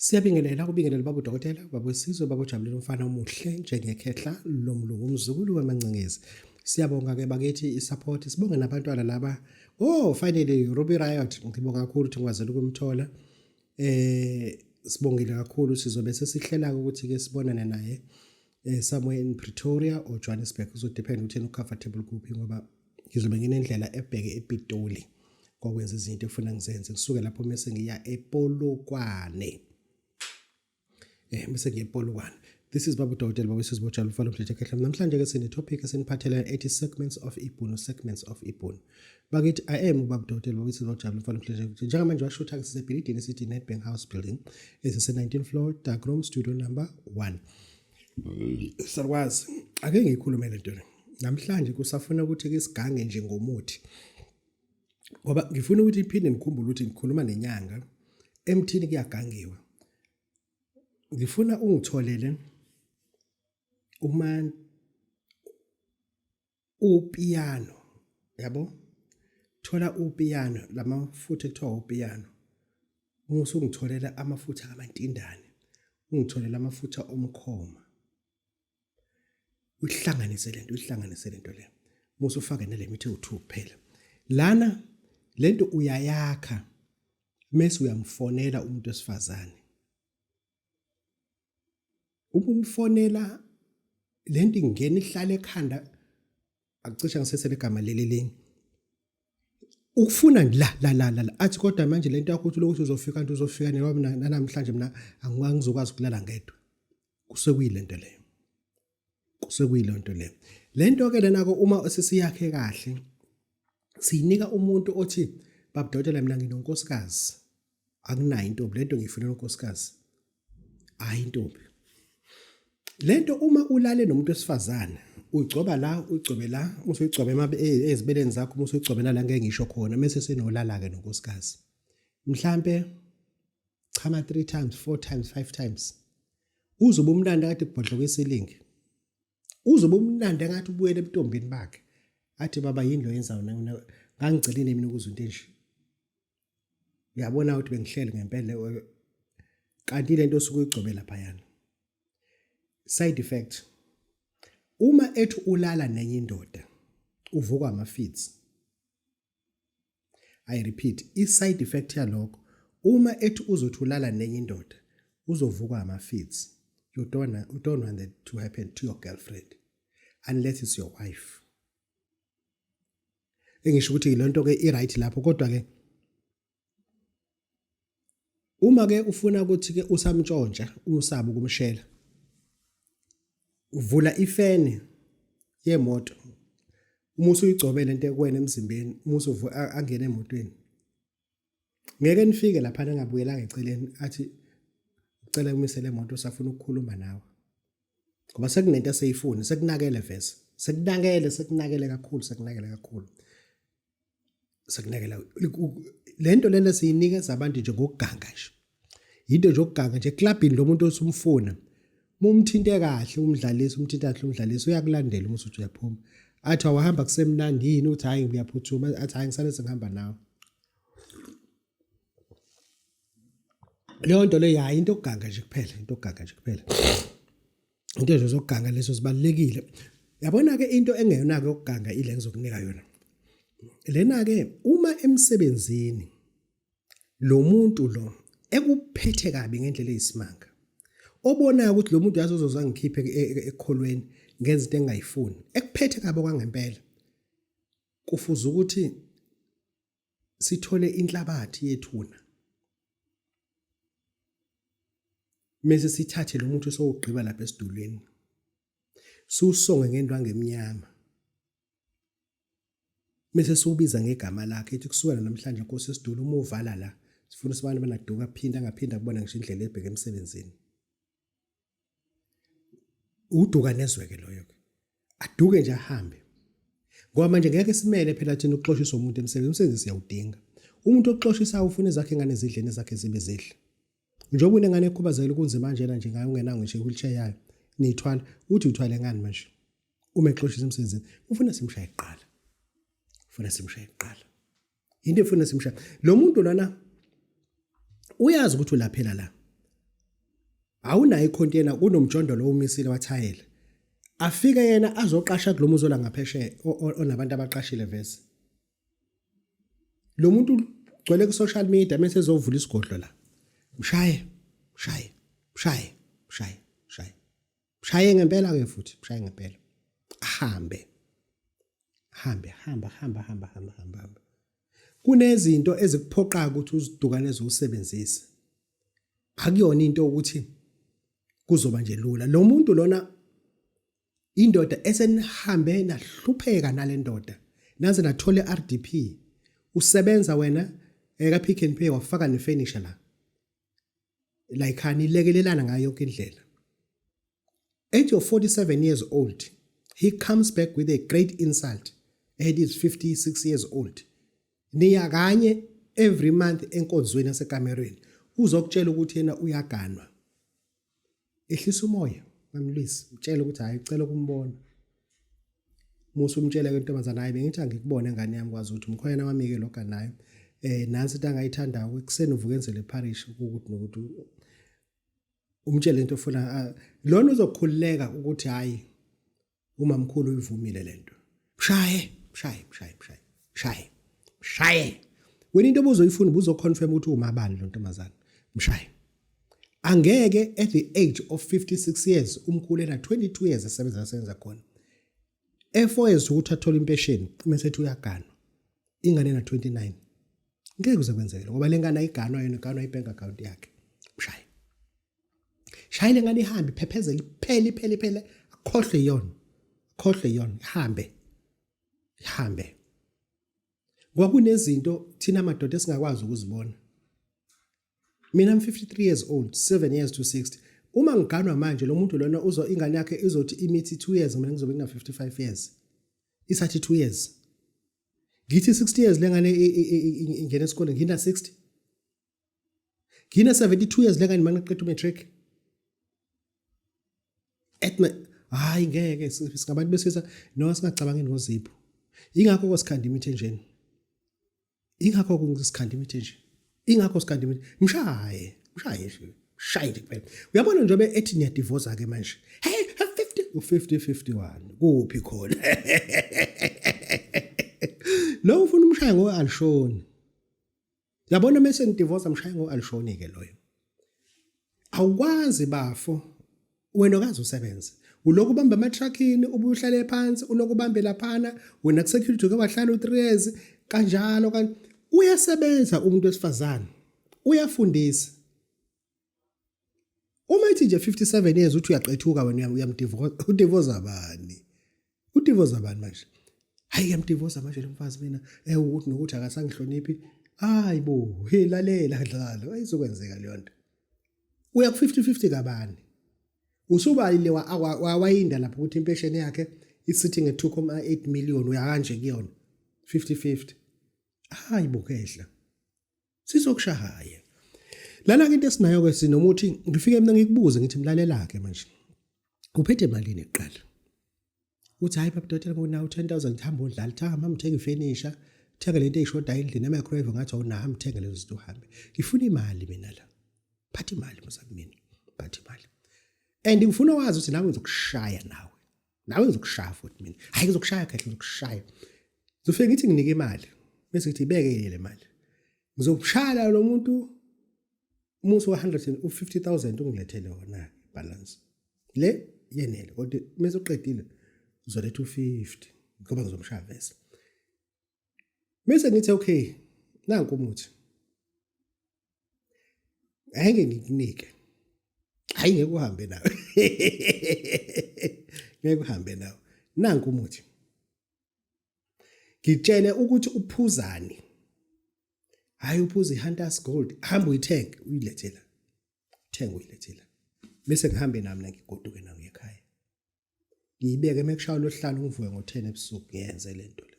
Siyabingelela kubingelela baba udokotela baba wesizwe baba ujabulela umfana omuhle njengekhehla lomlungu umzukulu wamancengezi. Siyabonga ke bakithi isupport sibonge nabantwana laba. Oh finally Ruby Riot ngibonga kakhulu ukuthi ngikwazile ukumthola. Eh sibongile kakhulu sizobe sesihlela ukuthi ke sibonane naye eh somewhere in Pretoria or Johannesburg kuzodepend ukuthi yena ucomfortable kuphi ngoba ngizobe nginendlela ebheke ePitoli kokwenza izinto efuna ngizenze ngisuke lapho mese ngiya ePolokwane eh mese ngiya ePolokwane. This is Babu Dokotela Babu Sizwe Bojalo Mfana Mdletshe Khehla. Namhlanje ke sine topic esiniphathela ethi segments of ibhunu, segments of ibhunu. Bakithi I am Babu Dokotela Babu Sizwe Bojalo Mfana Mdletshe. Njengamanje washutha ke sisebhilidini esithi Nedbank House Building esise 19 floor dark room studio number 1. Salukwazi ake ngiyikhulume le nto le. Namhlanje kusafuna ukuthi ke sigange nje ngomuthi. Ngoba ngifuna ukuthi iphinde nikhumbule ukuthi ngikhuluma nenyanga emthini kuyagangiwa. Ngifuna ungitholele uma upiyano yabo thola upiyano lamafutha ekuthiwa upiyano uma usungitholela amafutha kamantindane ungitholela amafutha omkhoma uyihlanganise lento uyihlanganise lento le musu ufake nale mithi ewu2 kuphela lana lento uyayakha mese uyamfonela umuntu wesifazane uma umfonela lento ingena ihlale ekhanda akucisha ngisesele igama leli linye ukufuna la la la la athi kodwa manje lento yakho uthi lokuthi uzofika nto uzofika njengoba mina namhlanje mina angizokwazi ukulala ngedwa kusekuyilento leyo kusekuyilento leyo lento ke lena ko uma sesiyakhe kahle siyinika umuntu othi babudokotela mina nginonkosikazi akunayo intombi lento ngiyifunela unkosikazi hayi intombi lento uma ulale nomuntu wesifazane uyigcoba la uyigcobe la usuyigcobe ezibeleni zakho uma usuyigcobe nala ngeke ngisho khona mese senolala ke nonkosikazi mhlambe chama 3 times 4 times 5 times uzobe umnandi kade kubhodloka isilingi uzobe umnandi engathi ubuyele ebuntombini bakhe athi baba yini lo yenzayo ngangigcinile mina ukuzwa into enje uyabona ukuthi bengihleli ngempela kanti lento osuke uyigcobe laphayana side effect uma ethi ulala nenye indoda uvukwa ama-fits. I repeat, i-side effect yalokho uma ethi uzothi ulala nenye indoda uzovukwa ama-fits. You don't want that to happen to your girlfriend unless it's your wife. Engisho ukuthi le nto ke i-right lapho kodwa ke uma ke ufuna ukuthi ke usamntshontsha usaba ukumshela uvula ifeni yemoto uma usuyigcobe lento ekuwena emzimbeni uma angene emotweni ngeke nifike lapha engabuyelanga eceleni athi ucela umise le moto usafuna ukukhuluma nawe ngoba sekunento eseyifuni sekunakele vese sekunakele sekunakele kakhulu sekunakele kakhulu sekunakela lento lena siyinikeza abantu nje ngokuganga nje yinto nje okuganga nje eklabhini lo muntu osumfuna mumthinte kahle umdlalisi umthinte kahle umdlalisi uyakulandela uma usuthi uyaphuma athi awahamba kusemnandi yini uthi hayi ngiyaphuthuma athi hayi ngisale sengihamba nawe leyo nto leyo hayi into okuganga nje kuphela into okuganga nje kuphela into nje zokuganga lezo zibalulekile yabona ke into engeyona ke yokuganga ile ngizokunika yona lena ke uma emsebenzini lo muntu lo ekuphethe kabi ngendlela eyisimanga obonayo ukuthi lo muntu yazi uzoza ngikhiphe e, e, ekholweni ngenza into engingayifuni ekuphethe kabi okwangempela kufuze ukuthi sithole inhlabathi yethuna mese sithathe lo muntu sowugqiba lapha esidulweni siwusonge ngendwangu emnyama mese siwubiza ngegama lakhe ethi kusukela namhlanje Nkosi esidula uma uvala la sifuna sibani banaduka aphinda angaphinda kubona ngisho indlela ebheke emsebenzini uduka nezwe ke loyo ke aduke nje ahambe ngoba manje ngeke simele phela thina ukuxoshisa umuntu emsebenzini umsebenzi siyawudinga umuntu oxoshisayo ufuna ezakhe ingane zidle nezakhe zibe zidle njengoba unengane ekhubazekile kunzima kanjena nje ngayo ungenayo ngisho i-wheelchair yayo niyithwala uthi uthwale ngani manje uma exoshisa emsebenzini ufuna simshaye kuqala ufuna simshaye kuqala into efuna simshaye lo muntu lona uyazi ukuthi ulaphela la. Awunayo ikhontena kunomjondolo omisile wathayela. Afike yena azoqasha kulomuzi ola ngaphesheya onabantu abaqashile vese. Lo muntu ugcwele ku social media mase ezovula isigodlo la. Mshaye, mshaye, mshaye, mshaye, mshaye. Mshaye ngempela ke futhi, mshaye ngempela. Ahambe. Hambe, hamba, hamba, hamba, hamba, hamba, hamba. Kunezinto ezikuphoqayo ukuthi uzidukane uzusebenzise. Akuyona into ukuthi kuzoba nje lula. Lo muntu lona indoda esenihambe nahlupheka nalendoda naze nathola iRDP usebenza wena eka Pick and Pay wafaka nefurniture la like anilekelelana ngayo yonke indlela. At your 47 years old he comes back with a great insult at his 56 years old. Niya kanye every month enkonzweni yasekamerweni uzokutshela ukuthi yena uyaganwa. Ehlisa umoya ngamlwisi mtshela ukuthi hayi ucela ukumbona. Musa umtshela ke ntombazana hayi bengithi angikubone ngane yami kwazi ukuthi umkhwena wami ke loganayo. Eh nansi into angayithandayo ekuseni uvuka enzele parish ukuthi nokuthi umtshele into ofuna lona uzokhululeka ukuthi hayi umamkhulu uyivumile lento. Mshaye, mshaye, mshaye, mshaye, mshaye, mshaye. Wena into obuzoyifuna ubuzoconfirm ukuthi umabani lo ntombazana. Mshaye. Angeke at the age of 56 years umkhulu ena 22 years esebenza sebenza khona. E4 years ukuthi athole impesheni mase ethi uyaganwa. Ingane ena 29. Ngeke kuze kwenzeke ngoba lengane ayiganwa yona iganwa ibank account yakhe. Mshaye. Shaye lengane ihambe iphephezele iphele iphele iphele akhohlwe iyona. Akhohlwe iyona ihambe. Ihambe. Kwakunezinto thina madoda esingakwazi ukuzibona. Mina I'm 53 years old, 7 years to 60. Uma ngiganwa manje lo muntu lona uzo ingane yakhe izothi imithi 2 years mina ngizobe ngina 55 years. Isathi 2 years. Ngithi 60 years lengane ingena esikoleni ngina 60. Ngina 72 years lengane mangiqeda umatric. At my hayi ngeke singabantu besilisa no singacabangeni ngozipho. Ingakho kosikhanda imithi enjeni. Ingakho kusikhanda imithi nje. Ingakho sikhanda imithi. Mshaye, mshaye nje. Mshaye nje kuphela. Uyabona njengoba ethi niyadivorce ke manje. Hey, 50 u50 51. Kuphi khona? Lo ufuna umshaye ngo alishoni. Yabona mase nidivorce mshaye ngo alishoni ke loyo. Awukwazi bafo wena okaze usebenze. Ulokhu ubamba ama-truckini ubuye uhlale phansi ulokhu ubambe laphana wena ku-security uke wahlala u-3 years kanjalo kan uyasebenza umuntu wesifazane uyafundisa uma ethi nje 57 years uthi uyaqethuka wena uyamdivorce udivorce abani udivorce abani manje hayi ngiyamdivorce manje lo mfazi mina eh ukuthi nokuthi akasangihloniphi hayi bo hey lalela dlalo ayizokwenzeka leyo nto uya ku 50 50 kabani usubalile wawayinda lapho ukuthi impesheni yakhe isitting at 2.8 million uya kanje kuyona 50 50 hayi bo kehla sizokushaya lana ke into esinayo ke sinomuthi ngifike mina ngikubuze ngithi mlalela ke manje uphethe malini kuqala uthi hayi baba dokotela ngonawo 10000 ngihamba odlala thi hamba ngithenga ifenisha thenga lento eyishoda endlini emicrowave ngathi awunayo ngithenge lezo zinto uhambe ngifuna imali mina la phatha imali musa kumina phatha imali and ngifuna wazi ukuthi nawe ngizokushaya nawe nawe ngizokushaya futhi mina hayi ngizokushaya kahle ngizokushaya ngizofike ngithi nginike imali bese ngithi ibeke le mali ngizokushaya lo muntu umusi wa-100 u-50000 ungilethele wona balance le yenele kodwa mese uqedile uzoletha u-50 ngoba ngizomshaya vese bese ngithi okay nanku umuthi angeke ngikunike hayi ngeke uhambe nawe ngeke uhambe nawe nanku umuthi ngitshele ukuthi uphuzani hayi uphuza iHunters Gold hamba uyithenge uyilethela thenga uyilethela bese ngihambe nami ngigoduke nayo ekhaya ngiyibeke mekushaya losihlanu ngivuke ngo-10 ebusuku ngiyenze le nto le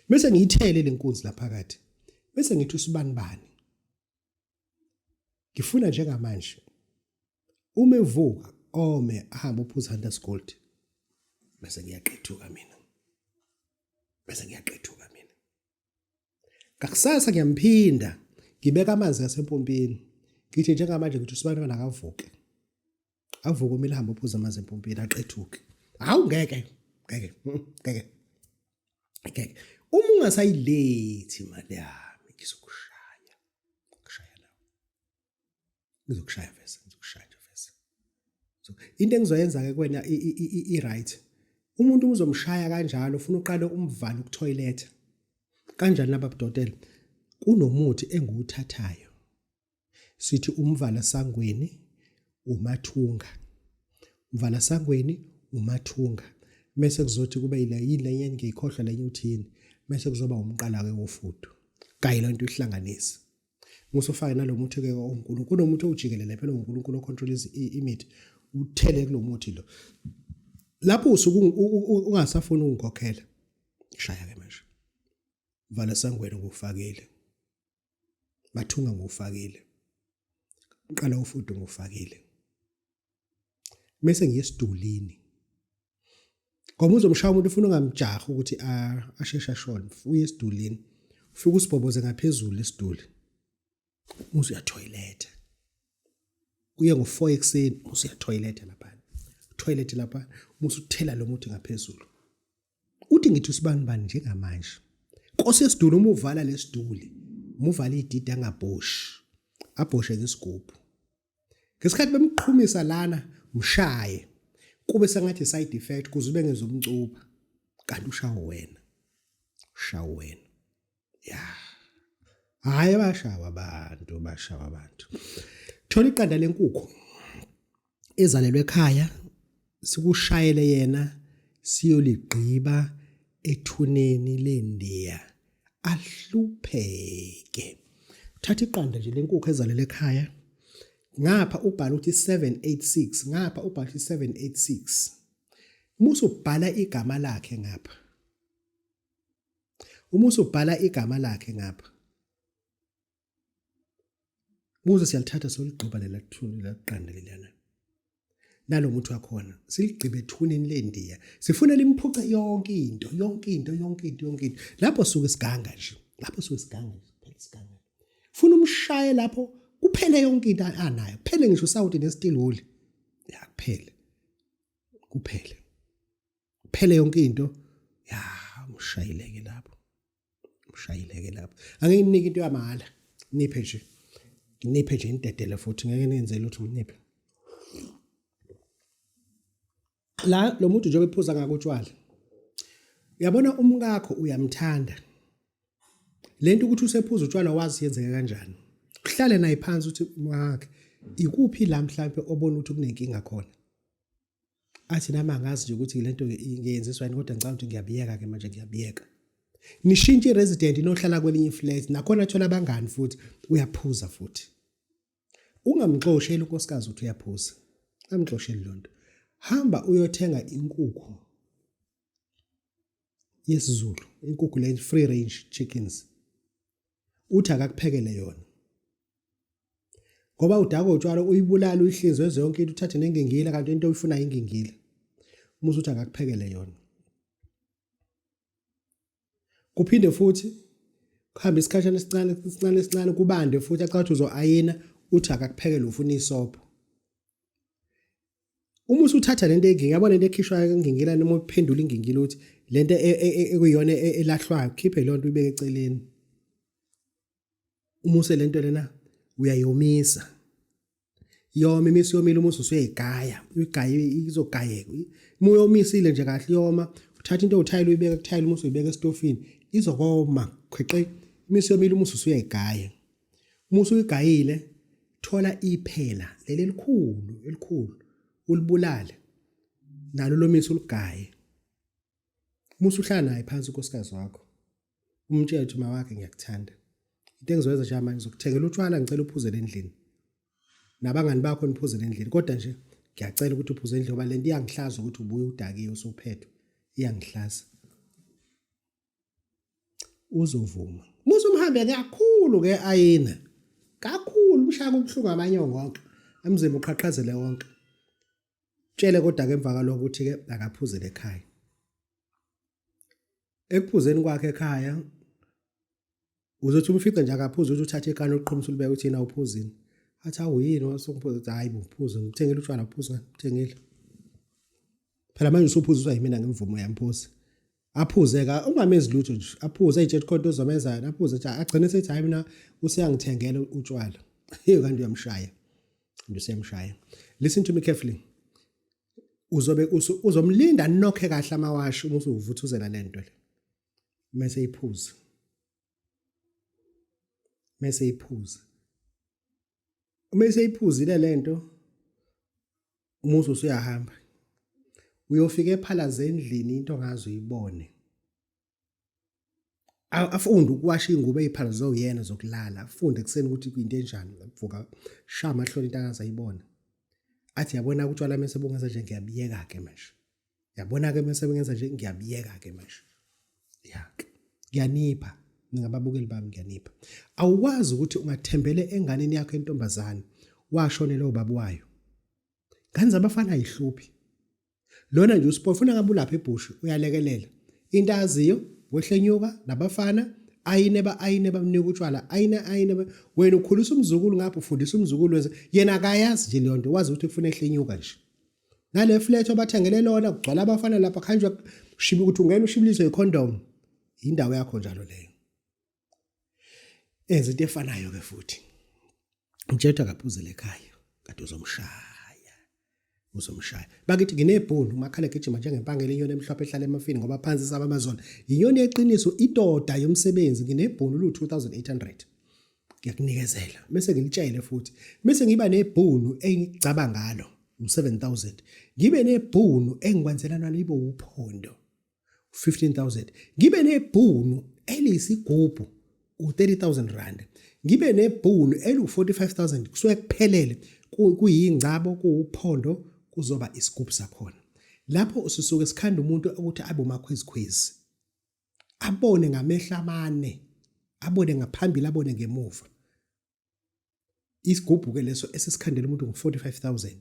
bese ngiyithele le nkunzi laphakathi bese ngithi usibani bani ngifuna njengamanje uma evuka ome ahambe uphuza Hunters Gold bese ngiyaqethuka mina bese ngiyaqethuka mina ngakusasa ngiyamphinda ngibeka amanzi ngasempompini ngithi njengamanje ngithi usibani bani akavuke. Avuke umile hambe uphuza amanzi empompini aqethuke. Hawu ngeke ngeke ngeke ngeke. Uma ungasayilethi imali yami ngizokushaya. Kushaya nawe. Ngizokushaya vese, ngizokushaya nje vese. So into engizoyenza ke kuwena i right. Umuntu uzomshaya kanjalo ufuna uqale umvale ukuthoyiletha. Kanjani laba budotela? Kunomuthi engiwuthathayo. Sithi umvala sangweni umathunga. Umvala sangweni umathunga. Mese kuzothi kube yile yini lenye ngiyikhohlwa lenye uthini. Mese kuzoba umqala ke wofudu. Kayi lento ihlanganise. Musufake nalo muthi ke uNkulunkulu. Kunomuthi owujikelele phela uNkulunkulu ocontrol imithi. Uthele kulomuthi lo. Lapho usuke ungasafuni ukungikhokhela. Shaya ke manje. Vala sangweni ngufakile. Mathunga ngufakile. Qala ufudu ngufakile. Mese ngiyesidulini. Ngoba uzomshaya umuntu ufuna ungamjahi ukuthi asheshe ashone. Uye esidulini. Ufike usibhoboze ngaphezulu esiduli. Muze uyathoyiletha. Uye ngo-4 ekuseni muze uyathoyiletha lapha. Toilet lapha muze uthela lo muthi ngaphezulu. Uthi ngithi usibani bani njengamanje. Nkosi yesiduli uma uvala lesiduli, uma uvala ididi angabhoshi. Abhoshe ngesigubhu. Ngesikhathi bemqhumisa lana mshaye kube sengathi side effect kuze ube ngezomcupha kanti ushawo wena. Ushawo wena. Ya. Hayi bashawa abantu, bashawa abantu. Thola iqanda lenkukhu ezalelwe ekhaya sikushayele yena siyoligqiba ethuneni lendiya ahlupheke. Thatha iqanda nje lenkukhu ezalelwe ekhaya ngapha ubhala ukuthi 786 ngapha ubhala ukuthi 786 musu ubhala igama lakhe ngapha Uma usubhala igama lakhe ngapha muze siyalithatha soligxoba lela thuni laqanda lelana nalo muntu wakhona siligqibe ethuneni lendiya sifuna limphuce yonke into yonke into yonke into yonke into lapho suke siganga nje lapho suke siganga nje phela siganga funa umshaye lapho kuphele yonke into anayo kuphele ngisho usawuti nesteel wool ya kuphele kuphele Phele yonke into. Ya, ushayileke lapho. Ushayileke lapho. Angeke nginike into yamahhala. Niphe nje. Nginiphe nje inidedele futhi ngeke nenze lutho nginiphe. La lo muntu njengoba ephuza ngako utshwala. Uyabona umkakho uyamthanda. Lento ukuthi usephuza utshwala wazi yenzeka kanjani. Uhlale naye phansi uthi mwakhe ikuphi la mhlambe obona ukuthi kunenkinga khona. Athi nami angazi nje ukuthi lento ngiyenziswa yini kodwa ngicabanga ukuthi ngiyabiyeka ke manje ngiyabiyeka. Nishintshe iresident nohlala kwelinye iflat nakhona thola abangani futhi uyaphuza futhi. Ungamxosheli unkosikazi ukuthi uyaphuza. Amxosheli lonto. Hamba uyothenga inkukhu yesiZulu, inkukhu le free range chickens. Uthi akakuphekele yona. Ngoba udakwa utshwala uyibulala uyihlinze wenze yonke into uthathe nengingila kanti into oyifunayo ingingila. Umusa uthi akakuphekele yona. Kuphinde futhi kuhambe isikhashana esincane esincane esincane kubande futhi acathi uzo-ayina uthi akakuphekele ufuna isobho. Uma usuthatha lento engingi yabona lento ekhishwayo engingila noma uphendula ingingila uthi lento e, e, e, ekuyiyona elahlwayo khiphe lonto uyibeke eceleni. Umuse lento lena uyayomisa. Yoma imisi yomile umusi usuyayigaya, uyigaye izogayeka. Uma uyomisile nje kahle yoma, uthatha into uthayile uyibeka kuthayile umusi uyibeka esitofini, izokoma khweqe. Imisi yomile umusi usuyayigaya. Umusi uyigayile, thola iphela leli elikhulu elikhulu ulibulale nalo lomisi uligaye. Musa uhlala naye phansi unkosikazi wakho. Umtshele ukuthi mawakhe ngiyakuthanda. Into engizoyenza nje manje ngizokuthengela utshwala ngicela uphuzele endlini. Nabangani bakho niphuzele endlini kodwa nje ngiyacela ukuthi uphuze endlini ngoba lento iyangihlaza ukuthi ubuye udakiwe usuphethwe. Iyangihlaza. Uzovuma. Musa umhambe kakhulu ke ayina. Kakhulu umshaya kubuhlungu abanye wonke. Emzimba uqhaqhazele wonke. Tshele kodwa ke emva kalokho ukuthi ke akaphuzele ekhaya. Ekuphuzeni kwakhe ekhaya uzothi umfice nje akaphuzi ukuthi uthathe ikani uqhumisa ulibeke uthi yena uphuzini. Athi awu yini wasungiphuza ukuthi hayi buphuze ngikuthengele utshwala phuza ngikuthengele. Phela manje usuphuziswa yimina ngemvumo yami phuza. Aphuze ka ungamenzi lutho nje aphuze eyitshela khona into ozomenza yona aphuze nje agcine sethi hayi mina useyangithengela utshwala. Hey kanti uyamshaya. Nje useyamshaya. Listen to me carefully. Uzobe uzomlinda nokhe kahle amawashi uma usuvuthuzela lento le. Mase iphuza. Mase iphuza. Uma eseyiphuzile lento umuzi usuyahamba. Uyofika ephalaze endlini into ongaze uyibone. Afunde ukuwasha iy'ngubo ey'phalaze uyena zokulala, afunde ekuseni ukuthi kuyinto enjani, avuka shaya amahloni into angaze ayibone. Athi yabona utshwala mese bungenza nje ngiyabuyeka-ke manje. Yabona-ke mese bengenza nje ngiyabuyeka-ke manje. Ya. Ngiyanipha ningababukeli bami ngiyanipha. Awukwazi ukuthi ungathembele enganeni yakho entombazane washonelwa ubaba wayo. Ngane zabafana ayihluphi. Lona nje uSipho ufuna ngabe ulapha ebhushu uyalekelela. Into aziyo wehlenyuka nabafana ayine ba ayine bamnika utshwala ayine ayine wena ukhulisa umzukulu ngapha ufundisa umzukulu wenze yena akayazi nje leyo nto wazi ukuthi kufuna ehlenyuka nje. Nale flat obathengele lona kugcwala abafana lapha khanjwa shibi ukuthi ungena ushibiliswe icondom. Indawo yakho njalo leyo. Enza into efanayo ke futhi. Mtshela akaphuzele ekhaya kade uzomshaya. Uzomshaya. Bakithi nginebhunu umakhala egijima njengempangela inyoni emhlophe ehlala emafini ngoba phansi saba amazolo. Yinyoni yeqiniso idoda yomsebenzi nginebhunu lu 2800. Ngiyakunikezela bese ngilitshele futhi bese ngiba nebhunu engigcaba ngalo u7000 ngibe nebhunu engikwenzela nalo ibe uphondo 15000 ngibe nebhunu eliyisigubhu u30000 rand ngibe nebhunu eliwu45000 kusuke kuphelele kuyingcabo kuwuphondo kuzoba isigubhu sakhona lapho sisuke sikhanda umuntu ukuthi abe umakhwezikhwezi abone ngamehlo amane abone ngaphambili abone ngemuva isigubhu ke leso esesikhandela umuntu ngo-45000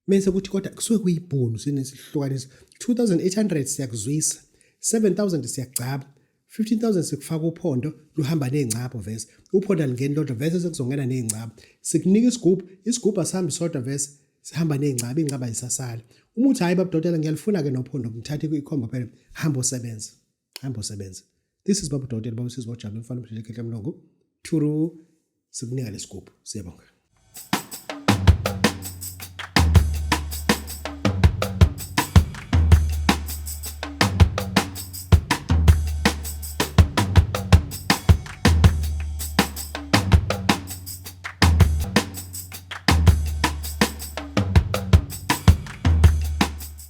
mese kuthi kodwa kusuke kuyibhonu sinesihlukanisa 2800 siyakuzwisa 7000 siyagcaba 15000 sikufaka uphondo luhamba nezingcapho vese uphondo alingeni lodwa vese sekuzongena nezingcapho sikunika isigubhu isigubhu asihambi sodwa vese sihamba nezingcaba ingcaba ayisasala uma uthi hayi babudokotela ngiyalifuna ke nophondo ngithathe ikhomba phela hamba osebenza hamba osebenza this is babudokotela babusizwa ojabule mfana umdlele khehla mlongo thuru sikunika lesigubhu siyabonga.